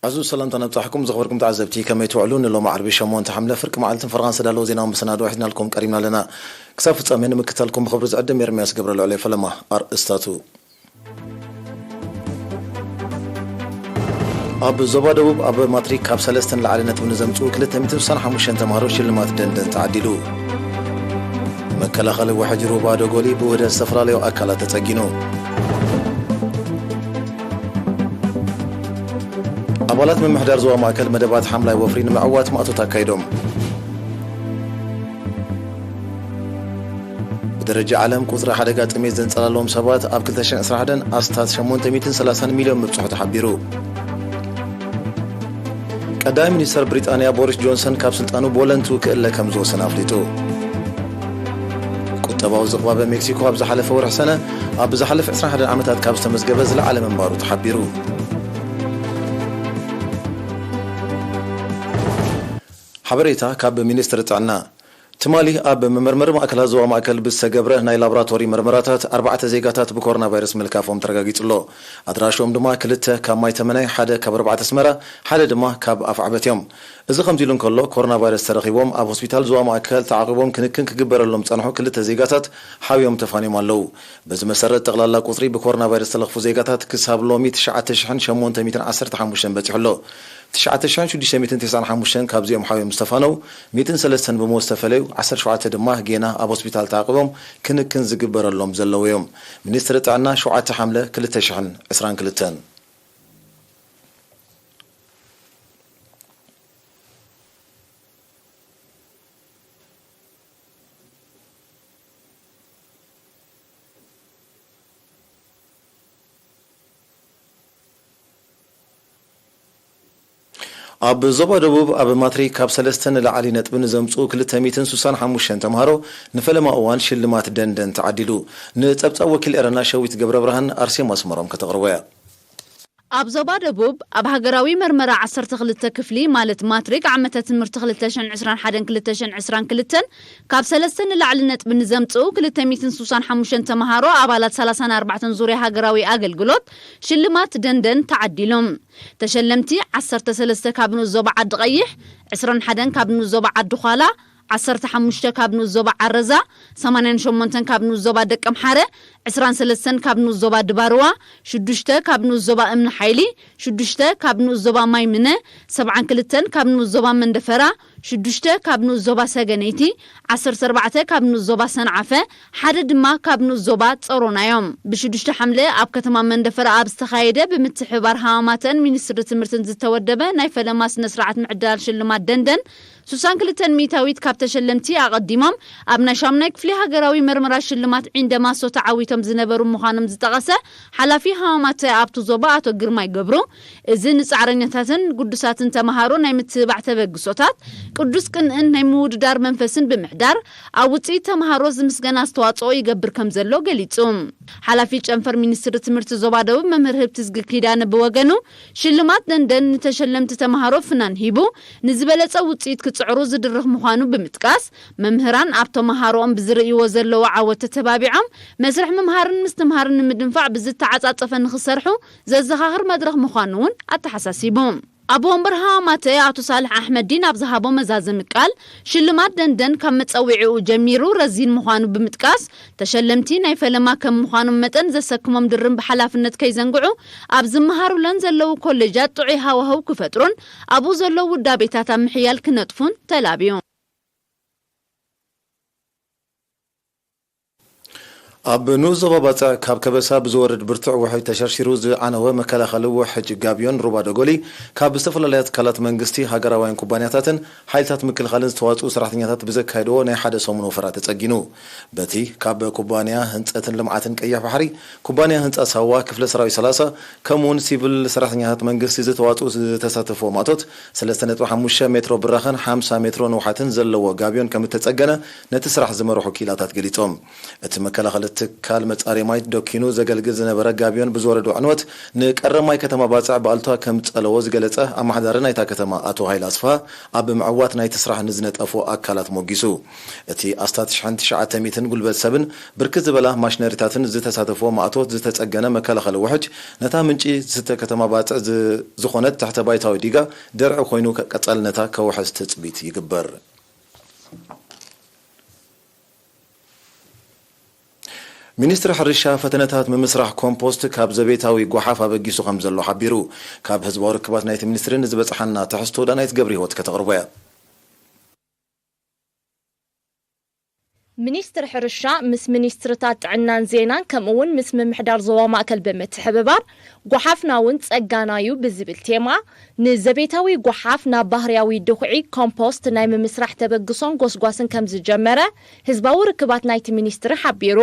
ኣዝዩ ሰላምታ ነብጻሕኩም ዝኸበርኩም ተዓዘብቲ፣ ከመይ ትውዕሉ? ንሎሚ ዓርቢ ሸሞንተ ሓምለ ፍርቂ መዓልትን ፈረቓን ዝተዳለወ ዜናዊ መሰናድኦ ሒዝናልኩም ቀሪብና ኣለና። ክሳብ ፍጻሜ ንምክታልኩም ብኽብሪ ዝዕድም ኤርምያስ ገብረልዑል ይፈለማ። ኣርእስታቱ። ኣብ ዞባ ደቡብ ኣብ ማትሪክ ካብ ሰለስተ ንላዕሊ ነጥቢ ንዘምጽኡ ክልተ ሚእትን ስሳን ሓሙሽተን ተምሃሮ ሽልማት ደንደን ተዓዲሉ። መከላኸሊ ውሕጅ ሩባ ዶጎሊ ብውህደት ዝተፈላለዩ ኣካላት ተጸጊኑ። ኣባላት ምምሕዳር ዞባ ማእከል መደባት ሓምላይ ወፍሪ ንምዕዋት ማእቶት ኣካይዶም። ብደረጃ ዓለም ቁጽሪ ሓደጋ ጥሜት ዘንጸላለዎም ሰባት ኣብ ክልተ ሽሕን ዕስራን ሓደን ኣስታት ሸሞንተ ሚእትን ሰላሳን ሚልዮን ምብጽሑ ተሓቢሩ። ቀዳማይ ሚኒስተር ብሪጣንያ ቦሪስ ጆንሰን ካብ ስልጣኑ ብወለንትኡ ክእለ ከም ዝወሰነ ኣፍሊጡ። ቁጠባዊ ዝቕባበ ሜክሲኮ ኣብ ዝሓለፈ ወርሒ ሰነ ኣብ ዝሓለፈ ዕስራን ሓደን ዓመታት ካብ ዝተመዝገበ ዝለዓለ ምንባሩ ተሓቢሩ። ሓበሬታ ካብ ሚኒስትሪ ጥዕና። ትማሊ ኣብ መመርመሪ ማእከላት ዞባ ማእከል ብዝተገብረ ናይ ላቦራቶሪ መርመራታት ኣርባዕተ ዜጋታት ብኮሮና ቫይረስ ምልካፎም ተረጋጊጹ ኣሎ። ኣድራሽኦም ድማ ክልተ ካብ ማይ ተመናይ፣ ሓደ ካብ ኣርባዕተ ኣስመራ፣ ሓደ ድማ ካብ ኣፍዓበት እዮም። እዚ ከምዚ ኢሉ እንከሎ፣ ኮሮና ቫይረስ ተረኺቦም ኣብ ሆስፒታል ዞባ ማእከል ተዓቒቦም ክንክን ክግበረሎም ዝጸንሑ ክልተ ዜጋታት ሓውዮም ተፋንዮም ኣለዉ። በዚ መሰረት፣ ጠቕላላ ቁጽሪ ብኮሮና ቫይረስ ዝተለኽፉ ዜጋታት ክሳብ ሎሚ ትሽዓተ ሽሕን ሸሞንተ ሚእትን ዓሰርተ ሓሙሽተን በጺሑ ኣሎ። ትሽዓተ ሽሕን ሽዱሽተ ሚእትን ተስዓን ሓሙሽተን ካብዚኦም ሓውዮም ዝተፋነው፣ ሚእትን ሰለስተን ብሞት ዝተፈለዩ፣ ዓሰርተ ሸውዓተ ድማ ጌና ኣብ ሆስፒታል ተዓቂቦም ክንክን ዝግበረሎም ዘለዉ እዮም። ሚኒስትሪ ጥዕና ሸውዓተ ሓምለ ክልተ ሽሕን ዕስራን ክልተን። ኣብ ዞባ ደቡብ ኣብ ማትሪክ ካብ ሰለስተ ንላዕሊ ነጥቢ ንዘምጽኡ ክልተ ሚእትን ስሳን ሓሙሽተን ተምሃሮ ንፈለማ እዋን ሽልማት ደንደን ተዓዲሉ። ንጸብጻብ ወኪል ኤረና ሸዊት ገብረ ብርሃን ኣርሴማ ኣስመሮም ከተቕርቦ እያ። ኣብ ዞባ ደቡብ ኣብ ሃገራዊ መርመራ ዓሰርተ ክልተ ክፍሊ ማለት ማትሪክ ዓመተ ትምህርቲ ክልተ ሽሕን ዕስራን ሓደን ክልተ ሽሕን ዕስራን ክልተን ካብ ሰለስተ ንላዕሊ ነጥቢ ንዘምጽኡ ክልተ ሚእትን ስሳን ሓሙሽተን ተምሃሮ ኣባላት ሰላሳን ኣርባዕተን ዙርያ ሃገራዊ ኣገልግሎት ሽልማት ደንደን ተዓዲሎም። ተሸለምቲ ዓሰርተ ሰለስተ ካብ ንኡስ ዞባ ዓዲ ቀይሕ፣ ዕስራን ሓደን ካብ ንኡስ ዞባ ዓዲ ዃላ፣ ዓሰርተ ሓሙሽተ ካብ ንኡስ ዞባ ዓረዛ፣ ሰማንያን ሸሞንተን ካብ ንኡስ ዞባ ደቀምሓረ፣ ዕስራን ሰለስተን ካብ ንኡስ ዞባ ድባርዋ፣ ሽዱሽተ ካብ ንኡስ ዞባ እምኒ ሓይሊ፣ ሽዱሽተ ካብ ንኡስ ዞባ ማይ ምነ፣ ሰብዓን ክልተን ካብ ንኡስ ዞባ መንደፈራ፣ ሽዱሽተ ካብ ንኡስ ዞባ ሰገነይቲ፣ ዓሰርተ ኣርባዕተ ካብ ንኡስ ዞባ ሰንዓፈ፣ ሓደ ድማ ካብ ንኡስ ዞባ ጸሮና እዮም። ብሽዱሽተ ሓምለ ኣብ ከተማ መንደፈራ ኣብ ዝተኻየደ ብምትሕብባር ሃማማተን ሚኒስትሪ ትምህርትን ዝተወደበ ናይ ፈለማ ስነ ስርዓት ምዕዳል ሽልማት ደንደን፣ ስሳን ክልተን ሚእታዊት ካብ ተሸለምቲ ኣቐዲሞም ኣብ ናይ ሻሙናይ ክፍሊ ሃገራዊ መርመራ ሽልማት ዒንደ ማሶ ተዓዊቶም ዝነበሩ ምዃኖም ዝጠቐሰ ሓላፊ ሃማማተ ኣብቲ ዞባ ኣቶ ግርማይ ገብሩ፣ እዚ ንጻዕረኛታትን ግዱሳትን ተመሃሮ ናይ ምትብባዕ ተበግሶታት፣ ቅዱስ ቅንእን ናይ ምውድዳር መንፈስን ብምሕዳር፣ ኣብ ውጽኢት ተመሃሮ ዝምስገን ኣስተዋጽኦ ይገብር ከም ዘሎ ገሊጹ። ሓላፊ ጨንፈር ሚኒስትሪ ትምህርቲ ዞባ ደቡብ መምህር ህብትዝጊ ኪዳነ ብወገኑ፣ ሽልማት ደንደን ንተሸለምቲ ተመሃሮ ፍናን ሂቡ፣ ንዝበለጸ ውጽኢት ክጽዕሩ ዝድርኽ ምዃኑ ብምጥቃስ፣ መምህራን ኣብ ተመሃሮኦም ብዝርእይዎ ዘለዉ ዓወት ተተባቢዖም፣ መስርሕ ምምሃርን ምስትምሃርን ንምድንፋዕ ብዝተዓጻጸፈ ንኽሰርሑ ዘዘኻኽር መድረኽ ምዃኑ እውን ኣተሓሳሲቡ። ኣቦ ወንበር ሃማማተ ኣቶ ሳልሕ ኣሕመዲን ኣብ ዝሃቦ መዛዘሚ ቃል፣ ሽልማት ደንደን ካብ መጸውዒኡ ጀሚሩ ረዚን ምዃኑ ብምጥቃስ፣ ተሸለምቲ ናይ ፈለማ ከም ምዃኖም መጠን ዘሰክሞም ድርብ ሓላፍነት ከይዘንግዑ፣ ኣብ ዝመሃሩለን ዘለዉ ኮሌጃት ጥዑይ ሃዋህው ክፈጥሩን ኣብኡ ዘለዉ ውዳቤታት ኣብ ምሕያል ክነጥፉን ተላብዩ። ኣብ ንኡስ ዞባ ባጽዕ ካብ ከበሳ ብዝወርድ ብርቱዕ ውሕጅ ተሸርሺሩ ዝዓነወ መከላኸሊ ውሕጅ ጋብዮን ሩባ ዶጎሊ ካብ ዝተፈላለያ ትካላት መንግስቲ፣ ሃገራውያን ኩባንያታትን ሓይልታት ምክልኻልን ዝተዋጽኡ ሰራሕተኛታት ብዘካየድዎ ናይ ሓደ ሰሙን ወፈራ ተጸጊኑ። በቲ ካብ ኩባንያ ህንጸትን ልምዓትን ቀይሕ ባሕሪ፣ ኩባንያ ህንጻ ሳዋ፣ ክፍለ ሰራዊት ሰላሳ፣ ከምኡውን ሲቪል ሰራሕተኛታት መንግስቲ ዝተዋጽኡ ዝተሳተፍዎ ማእቶት፣ ሰለስተ ነጥቢ ሓሙሽተ ሜትሮ ብራኸን ሓምሳ ሜትሮ ንውሓትን ዘለዎ ጋብዮን ከም እተጸገነ ነቲ ስራሕ ዝመርሑ ክኢላታት ገሊጾም። እቲ መከላኸሊ ትካል መጻረዪ ማይ ደኪኑ ዘገልግል ዝነበረ ጋብዮን ብዝወረዶ ዕንወት ንቀረብ ማይ ከተማ ባጽዕ ብኣሉታ ከም ዝጸለዎ ዝገለጸ ኣመሓዳሪ ናይታ ከተማ ኣቶ ሃይለ ኣስፍሃ፣ ኣብ ምዕዋት ናይቲ ስራሕ ንዝነጠፉ ኣካላት ሞጊሱ። እቲ ኣስታት ሽሕን ትሽዓተ ሚእትን ጉልበት ሰብን ብርክት ዝበላ ማሽነሪታትን ዝተሳተፍዎ ማእቶት ዝተጸገነ መከላኸሊ ውሕጅ፣ ነታ ምንጪ ዝስተ ከተማ ባጽዕ ዝ-፣ ዝኾነት ትሕተ ባይታዊ ዲጋ ደርዒ ኮይኑ ቀጻልነታ ከውሕስ ትጽቢት ይግበር። ሚኒስትሪ ሕርሻ ፈተነታት ምምስራሕ ኮምፖስት ካብ ዘቤታዊ ጓሓፍ ኣበጊሱ ከም ዘሎ ሓቢሩ። ካብ ህዝባዊ ርክባት ናይቲ ሚኒስትሪ ንዝበጽሓና ትሕዝቶ ዳናይት ገብረህይወት ከተቕርቦ እያ። ሚኒስትሪ ሕርሻ ምስ ሚኒስትርታት ጥዕናን ዜናን ከምኡ እውን ምስ ምምሕዳር ዞባ ማእከል ብምትሕብባር ጓሓፍና እውን ጸጋና እዩ ብዝብል ቴማ ንዘቤታዊ ጓሓፍ ናብ ባህርያዊ ድኹዒ ኮምፖስት ናይ ምምስራሕ ተበግሶን ጎስጓስን ከም ዝጀመረ ህዝባዊ ርክባት ናይቲ ሚኒስትሪ ሓቢሩ።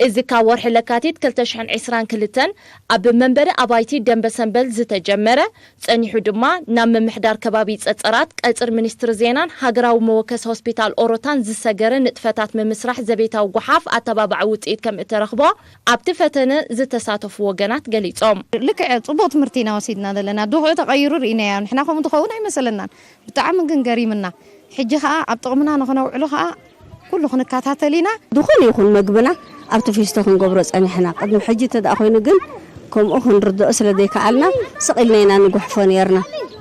እዚ ካብ ወርሒ ለካቲት ክልተ ሽሕን ዕስራን ክልተን ኣብ መንበሪ ኣባይቲ ደንበ ሰንበል ዝተጀመረ፣ ጸኒሑ ድማ ናብ ምምሕዳር ከባቢ ጸጸራት ቀጽር ሚኒስትሪ ዜናን ሃገራዊ መወከሲ ሆስፒታል ኦሮታን ዝሰገረ ንጥፈታት ምምስራሕ ዘቤታዊ ጓሓፍ ኣተባባዒ ውጽኢት ከም እተረኽቦ ኣብቲ ፈተነ ዝተሳተፉ ወገናት ገሊጾም። ልክዕ ጽቡቕ ትምህርቲ ኢና ወሲድና ዘለና። ድኹዒ ተቐይሩ ርኢናዮ። ንሕና ከምኡ ትኸውን ኣይመሰለናን። ብጣዕሚ ግን ገሪምና። ሕጂ ኸኣ ኣብ ጥቕምና ንኽነውዕሎ ኸኣ ኩሉ ክንከታተል ኢና። ዝኾነ ይኹን መግብና ኣብቲ ፊስቶ ክንገብሮ ጸኒሕና። ቅድሚ ሕጂ እንተ ደኣ ኮይኑ ግን ከምኡ ክንርድኦ ስለ ዘይከኣልና ስቕ ኢልና ኢና ንጉሕፎ ነይርና።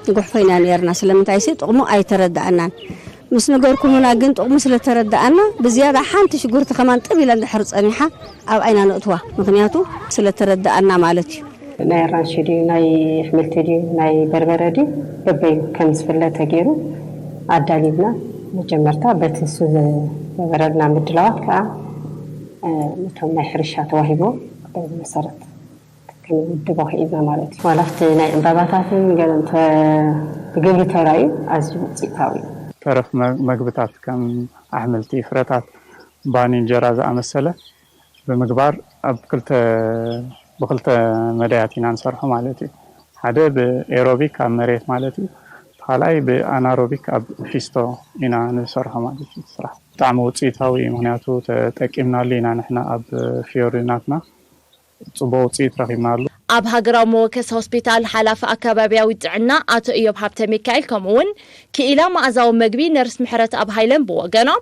ንጉሕፎ ኢና ነይርና። ስለምንታይሲ ጥቕሙ ኣይተረድኣናን። ምስ ነገርኩምና ግን ጥቕሙ ስለ ተረድኣና ብዝያዳ ሓንቲ ሽጉርቲ ከማን ጥብ ኢላ እንድሕር ጸኒሓ ኣብ ዓይና ነእትዋ። ምኽንያቱ ስለ ተረድኣና ማለት እዩ። ናይ ኣራንሺ ድዩ፣ ናይ ኣሕምልቲ ድዩ፣ ናይ በርበረ ድዩ፣ በበይኑ ከም ዝፍለ ተገይሩ ኣዳሊብና። መጀመርታ በቲ እሱ ዝነበረልና ምድላዋት ከዓ፣ እ፣ ነቶም ናይ ሕርሻ ተዋሂቦም በዚ መሰረት ክንውድቦ ክኢልና ማለት እዩ። ዋላ ኣብቲ ናይ ዕምባባታትን ገለ እንተ ብግብሪ ተራእዩ ኣዝዩ ውፅኢታዊ እዩ። ተረፍ መ-፣ መግብታት ከም ኣሕምልቲ፣ ፍረታት፣ ባኒ፣ እንጀራ ዝኣመሰለ ብምግባር ኣብ ክልተ፣ ብክልተ መዳያት ኢና ንሰርሖ ማለት እዩ። ሓደ ብኤሮቢክ ኣብ መሬት ማለት እዩ። እቲ ካልኣይ ብኣናሮቢክ ኣብ ፊስቶ ኢና ንሰርሖ ማለት እዩ። እቲ ስራሕ ብጣዕሚ ውፅኢታዊ እዩ፣ ምክንያቱ ተጠቂምናሉ ኢና ንሕና ኣብ ፊዮሪ ናትና። ጽቡቕ ውጽኢት ረኺብናሉ። ኣብ ሃገራዊ መወከሲ ሆስፒታል ሓላፊ ኣከባብያዊ ጥዕና ኣቶ እዮብ ሃብተ ሚካኤል፣ ከምኡ እውን ክኢላ መኣዛዊ መግቢ ነርስ ምሕረትኣብ ሃይለን ብወገኖም፣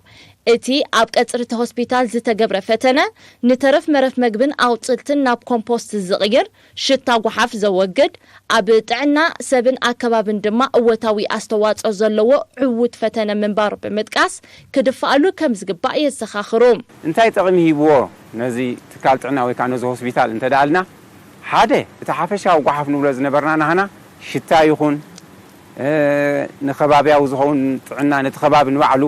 እቲ ኣብ ቀጽሪ እቲ ሆስፒታል ዝተገብረ ፈተነ፣ ንተረፍ መረፍ መግብን ኣቑጽልትን ናብ ኮምፖስት ዝቕይር፣ ሽታ ጓሓፍ ዘወግድ፣ ኣብ ጥዕና ሰብን ኣከባብን ድማ እወታዊ ኣስተዋጽኦ ዘለዎ ዕዉት ፈተነ ምንባሩ ብምጥቃስ፣ ክድፍኣሉ ከም ዝግባእ የዘኻኽሩ። እንታይ ጠቕሚ ሂብዎ ነዚ ትካል ጥዕና ወይ ከዓ ነዚ ሆስፒታል እንተ ደኣልና፣ ሓደ፣ እቲ ሓፈሻዊ ጓሓፍ ንብሎ ዝነበርና ናህና ሽታ ይኹን፣ እ፣ ንከባብያዊ ዝኸውን ጥዕና፣ ነቲ ከባቢ ንባዕሉ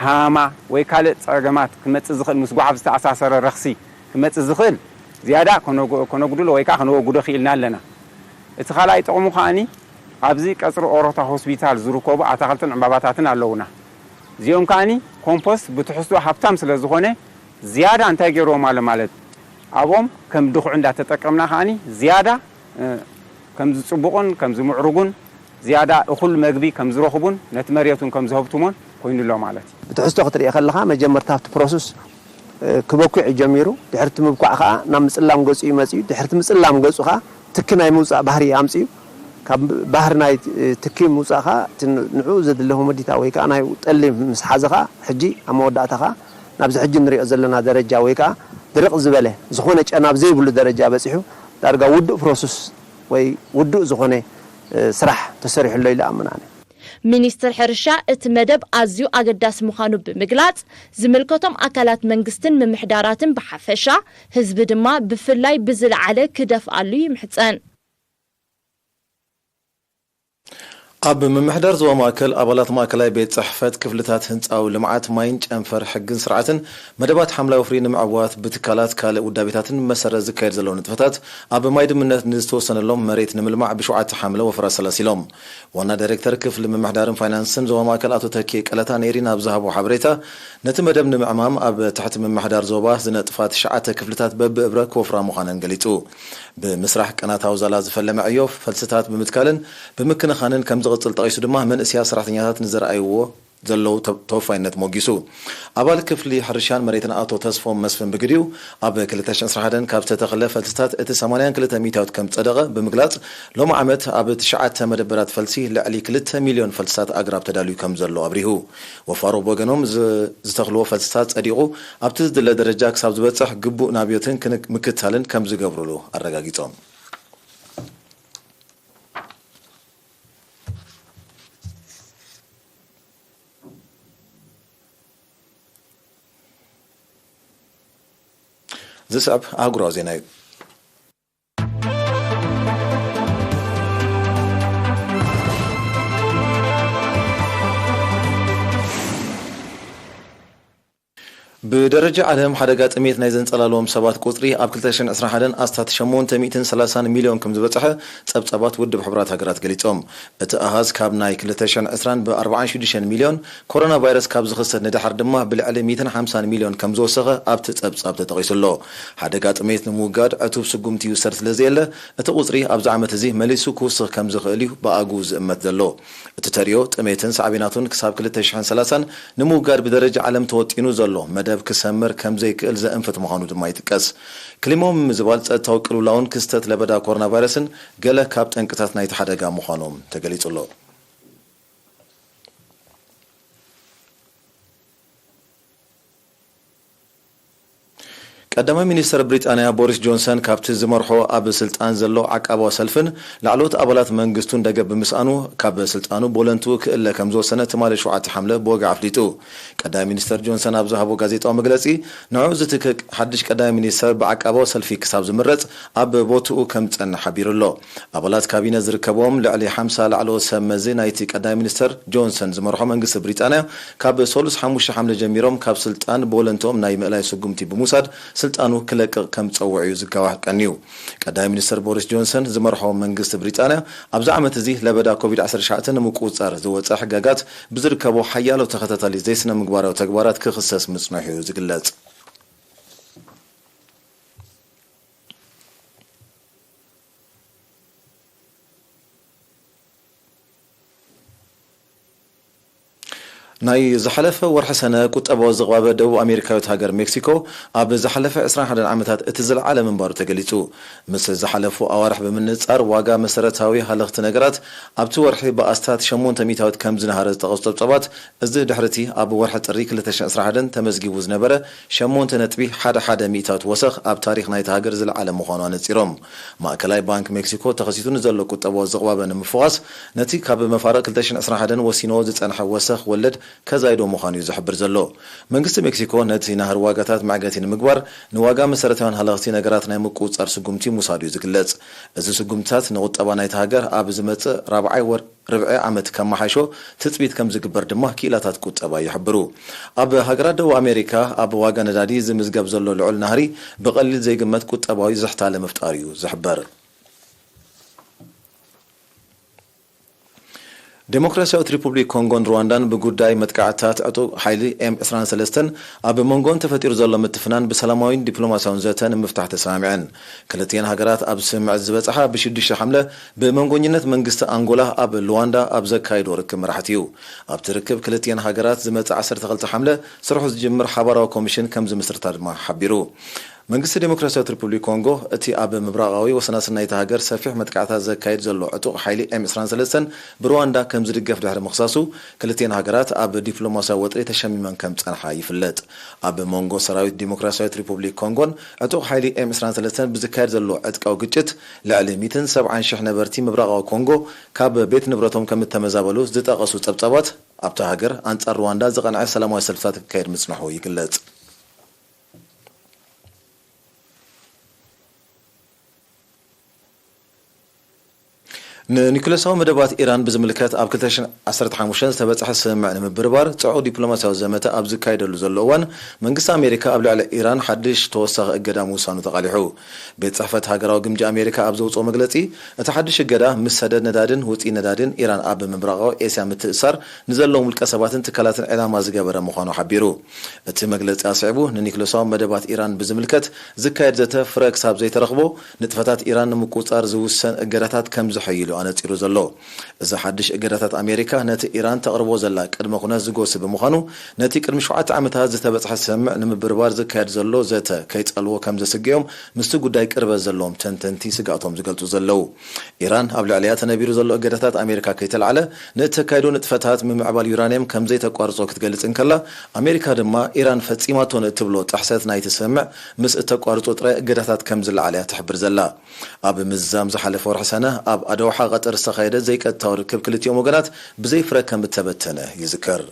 ሃማ ወይ ካልእ ጸገማት ክመጽእ ዝኽእል፣ ምስ ጓሓፍ ዝተኣሳሰረ ረኽሲ ክመጽእ ዝኽእል ዝያዳ ከነጉ-፣ ከነጉድሎ ወይ ከዓ ከነወግዶ ክኢልና ኣለና። እቲ ካልኣይ ጥቕሙ ከኣኒ፣ ኣብዚ ቀጽሪ ኦሮታ ሆስፒታል ዝርከቡ ኣታኽልትን ዕምባባታትን ኣለዉና። እዚኦም ከኣኒ ኮምፖስት ብትሕዝቶ ሃብታም ስለ ዝኾነ፣ ዝያዳ እንታይ ገይርዎም ኣሎ ማለት፣ ኣብኦም ከም ድኹዒ እንዳተጠቀምና ከኣኒ፣ ዝያዳ፣ እ፣ ከም ዝጽቡቑን ከም ዝምዕርጉን፣ ዝያዳ እኹል መግቢ ከም ዝረኽቡን፣ ነቲ መሬት እውን ከም ዝሀብትሞን ኮይኑ ኣሎ ማለት እዩ። ብትሕዝቶ ክትርኢ ከለኻ፣ መጀመርታ ኣብቲ ፕሮሰስ እ፣ ክበኩዕ እዩ ጀሚሩ። ድሕርቲ ምብኳዕ ከኣ ናብ ምጽላም ገጹ እዩ መጺኡ። ድሕርቲ ምጽላም ገጹ ከኣ ትኪ ናይ ምውጻእ ባህሪ ኣምጺኡ። ካብ ባህሪ ናይ፣ እ፣ ትኪ ምውጻእ ከኣ እቲ ን-፣ ንዕኡ ዘድሊ ሁመዲታ ወይ ከኣ ናይ ጠሊ ምስ ሓዘ ከኣ ሕጂ ኣብ መወዳእታ ከኣ ናብዚ ሕጂ ንሪኦ ዘለና ደረጃ ወይ ከኣ ድርቕ ዝበለ ዝኾነ ጨና ኣብ ዘይብሉ ደረጃ በጺሑ ዳርጋ ውዱእ ፕሮሰስ ወይ ውዱእ ዝኾነ፣ እ፣ ስራሕ ተሰሪሑ ኣሎ ኢለ እኣምን ኣነ። ሚኒስትር ሕርሻ እቲ መደብ ኣዝዩ ኣገዳሲ ምዃኑ ብምግላጽ፣ ዝምልከቶም ኣካላት መንግስትን ምምሕዳራትን ብሓፈሻ፣ ህዝቢ ድማ ብፍላይ ብዝለዓለ ክደፍኣሉ ይምሕጸን። ኣብ ምምሕዳር ዞባ ማእከል፣ ኣባላት ማእከላይ ቤት ጽሕፈት ክፍልታት ህንጻዊ ልምዓት፣ ማይን ጨንፈር ሕግን ስርዓትን፣ መደባት ሓምላይ ወፍሪ ንምዕዋት ብትካላት ካልእ ውዳቤታትን መሰረት ዝካየድ ዘሎ ንጥፈታት፣ ኣብ ማይ ድምነት ንዝተወሰነሎም መሬት ንምልማዕ ብሸውዓተ ሓምለ ወፍራ ሰላሲሎም። ዋና ዳይሬክተር ክፍሊ ምምሕዳርን ፋይናንስን ዞባ ማእከል ኣቶ ተኪ ቀለታ ንኤሪና ኣብ ዝሃቦ ሓበሬታ፣ ነቲ መደብ ንምዕማም ኣብ ትሕቲ ምምሕዳር ዞባ ዝነጥፋ ትሽዓተ ክፍልታት በብእብረ ክወፍራ ምዃነን ገሊጹ። ብምስራሕ ቅናታዊ ዛላ ዝፈለመ ዕዮ ፈልስታት ብምትካልን ብምክንኻንን ከም ዝቕጽል ጠቒሱ ድማ፣ መንእሰያት ሰራሕተኛታት ንዘርኣይዎ ዘለዉ ተ-፣ ተወፋይነት ሞጊሱ። ኣባል ክፍሊ ሕርሻን መሬትን ኣቶ ተስፎም መስፍን ብግዲኡ፣ ኣብ ክልተ ሽሕን ዕስራን ሓደን ካብ ዝተተኽለ ፈልስታት እቲ ሰማንያን ክልተ ሚእታዊት ከም ዝጸደቐ ብምግላጽ፣ ሎሚ ዓመት ኣብ ትሽዓተ መደበራት ፈልሲ ልዕሊ ክልተ ሚልዮን ፈልስታት ኣግራብ ተዳልዩ ከም ዘሎ ኣብሪሁ። ወፋሮ ብወገኖም፣ ዝ-፣ ዝተኽልዎ ፈልስታት ጸዲቑ ኣብቲ ዝድለ ደረጃ ክሳብ ዝበጽሕ ግቡእ ናብዮትን ክን-፣ ምክትታልን ከም ዝገብሩሉ ኣረጋጊጾም። ዝስዕብ ኣህጉራዊ ዜና እዩ። ብደረጃ ዓለም ሓደጋ ጥሜት ናይ ዘንጸላልዎም ሰባት ቁጽሪ ኣብ ክልተ ሽሕን ዕስራን ሓደን ኣስታት ሸሞንተ ሚእትን ሰላሳን ሚልዮን ከም ዝበጽሐ ጸብጻባት ውድብ ሕቡራት ሃገራት ገሊጾም። እቲ ኣሃዝ ካብ ናይ ክልተ ሽሕን ዕስራን ብ ኣርባዓን ሽዱሽተን ሚልዮን፣ ኮሮና ቫይረስ ካብ ዝኽሰት ንደሓር ድማ ብልዕሊ ሚእትን ሓምሳን ሚልዮን ከም ዝወሰኸ ኣብቲ ጸብጻብ ተጠቒሱ ኣሎ። ሓደጋ ጥሜት ንምውጋድ ዕቱብ ስጉምቲ ይውሰድ ስለ ዘየለ፣ እቲ ቁጽሪ ኣብዚ ዓመት እዚ መሊሱ ክውስኽ ከም ዝኽእል እዩ ብኣግኡ ዝእመት ዘሎ። እቲ ተርእዮ ጥሜትን ሳዕቤናቱን ክሳብ ክልተ ሽሕን ሰላሳን ንምውጋድ ብደረጃ ዓለም ተወጢኑ ዘሎ መደብ ክሰምር ከም ዘይክእል ዘእንፍት ምዃኑ ድማ ይጥቀስ። ክሊማዊ ምምዝባል ጸጥታዊ ቅልውላውን ክስተት ለበዳ ኮሮና ቫይረስን ገለ ካብ ጠንቅታት ናይቲ ሓደጋ ምዃኖም ተገሊጹ ኣሎ። ቀዳማይ ሚኒስተር ብሪጣንያ ቦሪስ ጆንሰን ካብቲ ዝመርሖ ኣብ ስልጣን ዘሎ ዓቃባዊ ሰልፍን ላዕለዎት ኣባላት መንግስቱን ደገፍ ብምስኣኑ ካብ ስልጣኑ ብወለንትኡ ክእለ ከም ዝወሰነ ትማሊ ሸውዓተ ሓምለ ብወግዒ ኣፍሊጡ። ቀዳማይ ሚኒስተር ጆንሰን ኣብ ዝሃቦ ጋዜጣዊ መግለጺ፣ ንዕኡ ዝትክእ ሓድሽ ቀዳማይ ሚኒስተር ብዓቃባዊ ሰልፊ ክሳብ ዝምረጽ ኣብ ቦትኡ ከም ዝጸንሕ ሓቢሩ ኣሎ። ኣባላት ካቢነ ዝርከብዎም ልዕሊ ሓምሳ ላዕለዎት ሰብ መዚ ናይቲ ቀዳማይ ሚኒስተር ጆንሰን ዝመርሖ መንግስቲ ብሪጣንያ፣ ካብ ሰሉስ ሓሙሽተ ሓምለ ጀሚሮም ካብ ስልጣን ብወለንትኦም ናይ ምእላይ ስጉምቲ ብምውሳድ ስልጣኑ ክለቅቕ ከም ዝጸውዕ እዩ ዝጋዋሕ ቀንዩ። ቀዳማይ ሚኒስተር ቦሪስ ጆንሰን ዝመርሖ መንግስቲ ብሪጣንያ ኣብዚ ዓመት እዚ ለበዳ ኮቪድ ዓሰርተ ትሽዓተ ንምቁጽጻር ዝወጸ ሕጋጋት ብዝርከቦ ሓያሎ ተኸታታሊ ዘይስነ ምግባራዊ ተግባራት ክኽሰስ ምጽንሑ እዩ ዝግለጽ። ናይ ዝሓለፈ ወርሒ ሰነ ቁጠባዊ ዝቕባበ ደቡብ ኣሜሪካዊት ሃገር ሜክሲኮ ኣብ ዝሓለፈ ዕስራን ሓደን ዓመታት እቲ ዝለዓለ ምንባሩ ተገሊጹ። ምስ ዝሓለፉ ኣዋርሕ ብምንጻር ዋጋ መሰረታዊ ሃለኽቲ ነገራት ኣብቲ ወርሒ ብኣስታት ሸሞንተ ሚእታዊት ከም ዝነሃረ ዝጠቐሱ ጸብጻባት፣ እዚ ድሕሪ እቲ ኣብ ወርሒ ጥሪ ክልተ ሽሕን ዕስራን ሓደን ተመዝጊቡ ዝነበረ ሸሞንተ ነጥቢ ሓደ ሓደ ሚእታዊት ወሰኽ ኣብ ታሪኽ ናይታ ሃገር ዝለዓለ ምዃኑ ኣነጺሮም። ማእከላይ ባንክ ሜክሲኮ ተኸሲቱ ንዘሎ ቁጠባዊ ዝቕባበ ንምፍዋስ፣ ነቲ ካብ መፋርቕ ክልተ ሽሕን ዕስራን ሓደን ወሲንዎ ዝጸንሐ ወሰኽ ወለድ ከዛይዶ ምዃኑ እዩ ዝሕብር ዘሎ። መንግስቲ ሜክሲኮ ነቲ ናህሪ ዋጋታት መዕገቲ ንምግባር፣ ንዋጋ መሰረታውያን ሃለኽቲ ነገራት ናይ ምቁጽጻር ስጉምቲ ምውሳዱ እዩ ዝግለጽ። እዚ ስጉምትታት ንቁጠባ ናይታ ሃገር ኣብ ዝመጽእ ራብዓይ ወር ርብዒ ዓመት ከመሓይሾ ትጽቢት ከም ዝግበር ድማ ክኢላታት ቁጠባ ይሕብሩ። ኣብ ሃገራት ደቡብ ኣሜሪካ ኣብ ዋጋ ነዳዲ ዝምዝገብ ዘሎ ልዑል ናህሪ ብቐሊል ዘይግመት ቁጠባዊ ዝሕታለ ምፍጣሩ እዩ ዝሕበር። ዴሞክራሲያዊት ሪፑብሊክ ኮንጎን ሩዋንዳን ብጉዳይ መጥቃዕትታት ዕጡቕ ሓይሊ ኤም ዕስራን ሰለስተን ኣብ መንጎን ተፈጢሩ ዘሎ ምትፍናን ብሰላማዊን ዲፕሎማሲያውን ዘተ ንምፍታሕ ተሰማሚዐን። ክልቲኤን ሃገራት ኣብ ስምምዕ ዝበጽሓ ብሽዱሽተ ሓምለ ብመንጎኝነት መንግስቲ ኣንጎላ ኣብ ሉዋንዳ ኣብ ዘካየዶ ርክብ መራሕቲ እዩ። ኣብቲ ርክብ ክልቲኤን ሃገራት ዝመጽእ ዓሰርተ ክልተ ሓምለ ስርሑ ዝጅምር ሓባራዊ ኮሚሽን ከም ዝምስርታ ድማ ሓቢሩ። መንግስቲ ዴሞክራሲያዊት ሪፑብሊክ ኮንጎ፣ እቲ ኣብ ምብራቓዊ ወሰናስን ናይታ ሃገር ሰፊሕ መጥቃዕታት ዘካይድ ዘሎ ዕጡቕ ሓይሊ ኤም ዕስራን ሰለስተን ብሩዋንዳ ከም ዝድገፍ ድሕሪ ምኽሳሱ፣ ክልቲኤን ሃገራት ኣብ ዲፕሎማስያዊ ወጥሪ ተሸሚመን ከም ዝጸንሓ ይፍለጥ። ኣብ መንጎ ሰራዊት ዴሞክራሲያዊት ሪፑብሊክ ኮንጎን ዕጡቕ ሓይሊ ኤም ዕስራን ሰለስተን ብዝካየድ ዘሎ ዕጥቃዊ ግጭት፣ ልዕሊ ሚእትን ሰብዓን ሽሕ ነበርቲ ምብራቓዊ ኮንጎ ካብ ቤት ንብረቶም ከም እተመዛበሉ ዝጠቐሱ ጸብጻባት፣ ኣብታ ሃገር ኣንጻር ሩዋንዳ ዝቐንዐ ሰላማዊ ሰልፍታት ክካየድ ምጽንሑ ይግለጽ። ንኒኩለሳዊ መደባት ኢራን ብዝምልከት ኣብ ክልተ ሽሕን ዓሰርተ ሓሙሽተን ዝተበጽሐ ስምምዕ ንምብርባር ጽዑቕ ዲፕሎማስያዊ ዘመተ ኣብ ዝካየደሉ ዘሎ እዋን፣ መንግስቲ ኣሜሪካ ኣብ ልዕሊ ኢራን ሓድሽ ተወሳኺ እገዳ ምውሳኑ ተቓሊሑ። ቤት ጽሕፈት ሃገራዊ ግምጃ ኣሜሪካ ኣብ ዘውጽኦ መግለጺ፣ እቲ ሓድሽ እገዳ ምስ ሰደድ ነዳድን ውጽኢት ነዳድን ኢራን ኣብ ምብራቓዊ ኤስያ ምትእስሳር ንዘለዎም ውልቀ ሰባትን ትካላትን ዕላማ ዝገበረ ምዃኑ ሓቢሩ። እቲ መግለጺ ኣስዒቡ፣ ንኒክለሳዊ መደባት ኢራን ብዝምልከት ዝካየድ ዘተ ፍረ ክሳብ ዘይተረኽቦ፣ ንጥፈታት ኢራን ንምቁጽጻር ዝውሰን እገዳታት ከም ዝሕይሉ ኣነጺሩ ዘሎ። እዚ ሓድሽ እገዳታት ኣሜሪካ ነቲ ኢራን ተቕርቦ ዘላ ቅድመ ኩነት ዝጎሲ ብምዃኑ፣ ነቲ ቅድሚ ሸውዓተ ዓመታት ዝተበጽሐ ስምምዕ ንምብርባር ዝካየድ ዘሎ ዘተ ከይጸልዎ ከም ዘስግኦም ምስቲ ጉዳይ ቅርበት ዘለዎም ተንተንቲ ስግኣቶም ዝገልጹ ዘለዉ። ኢራን ኣብ ልዕሊኣ ተነቢሩ ዘሎ እገዳታት ኣሜሪካ ከይተልዓለ፣ ንእተካይዶ ንጥፈታት ምምዕባል ዩራንየም ከም ዘይተቋርጾ ክትገልጽ እንከላ፣ ኣሜሪካ ድማ ኢራን ፈጺማቶ ንእትብሎ ጥሕሰት ናይቲ ስምምዕ ምስ እተቋርጾ ጥራይ እገዳታት ከም ዝለዓል እያ ትሕብር ዘላ። ኣብ ምዝዛም ዝሓለፈ ወርሒ ሰነ ኣብ ኣደውሓ ቀጠር ዝተኻየደ ዘይቀጥታዊ ርክብ ክልቲኦም ወገናት ብዘይ ፍረ ከም እተበተነ ይዝከር።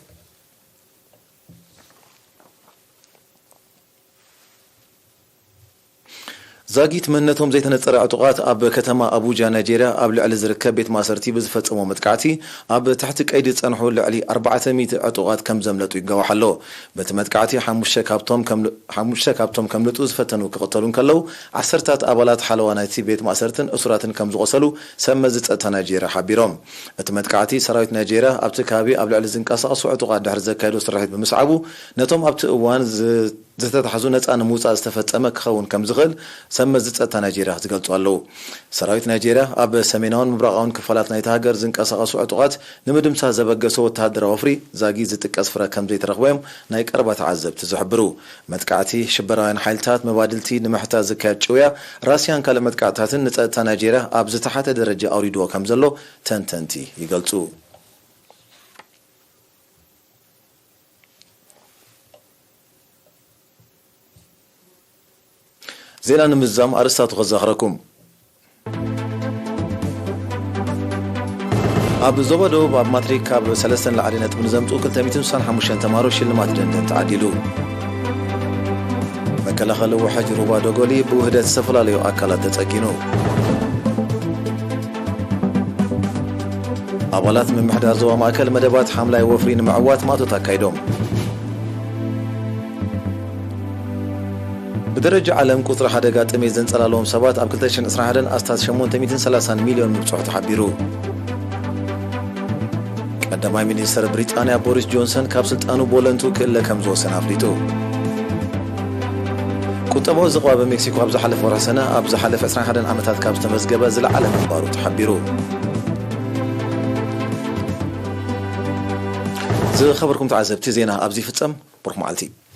ዛጊት መንነቶም ዘይተነጸረ ዕጡቓት ኣብ ከተማ ኣቡጃ ናይጄርያ ኣብ ልዕሊ ዝርከብ ቤት ማእሰርቲ ብዝፈጸሞ መጥቃዕቲ ኣብ ትሕቲ ቀይዲ ዝጸንሑ ልዕሊ ኣርባዕተ ሚእቲ ዕጡቓት ከም ዘምለጡ ይጋዋሕ ኣሎ። በቲ መጥቃዕቲ ሓሙሽተ ካብቶም ከም ሓሙሽተ ካብቶም ከምልጡ ዝፈተኑ ክቕተሉ እንከለዉ፣ ዓሰርታት ኣባላት ሓለዋ ናይቲ ቤት ማእሰርትን እሱራትን ከም ዝቖሰሉ ሰብ መዚ ጸጥታ ናይጄርያ ሓቢሮም። እቲ መጥቃዕቲ ሰራዊት ናይጄርያ ኣብቲ ከባቢ ኣብ ልዕሊ ዝንቀሳቐሱ ዕጡቓት ድሕሪ ዘካየዶ ስርሒት ብምስዓቡ፣ ነቶም ኣብቲ እዋን ዝ-፣ ዝተታሕዙ ነጻ ንምውጻእ ዝተፈጸመ ክኸውን ከም ዝኽእል ሰብ መዚ ጸጥታ ናይጄርያ ዝገልጹ ኣለዉ። ሰራዊት ናይጄርያ ኣብ ሰሜናውን ምብራቓውን ክፋላት ናይቲ ሃገር ዝንቀሳቐሱ ዕጡቓት ንምድምሳስ ዘበገሶ ወተሃደራዊ ወፍሪ ዛጊት ዝጥቀስ ፍረ ከም ዘይተረኽቦ እዮም ናይ ቀረባ ተዓዘብቲ ዝሕብሩ። መጥቃዕቲ ሽበራውያን ሓይልታት መባድልቲ ንምሕታት ዝካየድ ጭውያ ራስያን ካልእ መጥቃዕትታትን ንጸጥታ ናይጄርያ ኣብ ዝተሓተ ደረጃ ኣውሪድዎ ከም ዘሎ ተንተንቲ ይገልጹ። ዜና ንምዝዛም ኣርእስታቱ ከዘኽረኩም። ኣብ ዞባ ደቡብ ኣብ ማትሪክ ካብ ሰለስተ ንላዕሊ ነጥቢ ንዘምጽኡ ክልተ ሚእትን ስሳን ሓሙሽተን ተማሃሮ ሽልማት ደንደን ተዓዲሉ። መከላኸሊ ውሕጅ ሩባ ዶጎሊ ብውህደት ዝተፈላለዩ ኣካላት ተጸጊኑ። ኣባላት ምምሕዳር ዞባ ማእከል መደባት ሓምላይ ወፍሪ ንምዕዋት ማእቶት ኣካይዶም። ብደረጃ ዓለም ቁጽሪ ሓደጋ ጥሜት ዘንጸላለዎም ሰባት ኣብ ክልተ ሽሕን ዕስራን ሓደን ኣስታት ሸሞንተ ሚእትን ሰላሳን ሚልዮን ምብጽሑ ተሓቢሩ። ቀዳማይ ሚኒስተር ብሪጣንያ ቦሪስ ጆንሰን ካብ ስልጣኑ ቦለንቱ ክእለ ከም ዝወሰነ ኣፍሊጡ። ቁጠባዊ ዝቕባበ ሜክሲኮ ኣብ ዝሓለፈ ወርሒ ሰነ ኣብ ዝሓለፈ ዕስራን ሓደን ዓመታት ካብ ዝተመዝገበ ዝለዓለ ምንባሩ ተሓቢሩ። ዝኸበርኩም ተዓዘብቲ፣ ዜና ኣብዚ ይፍጸም። ብሩኽ መዓልቲ።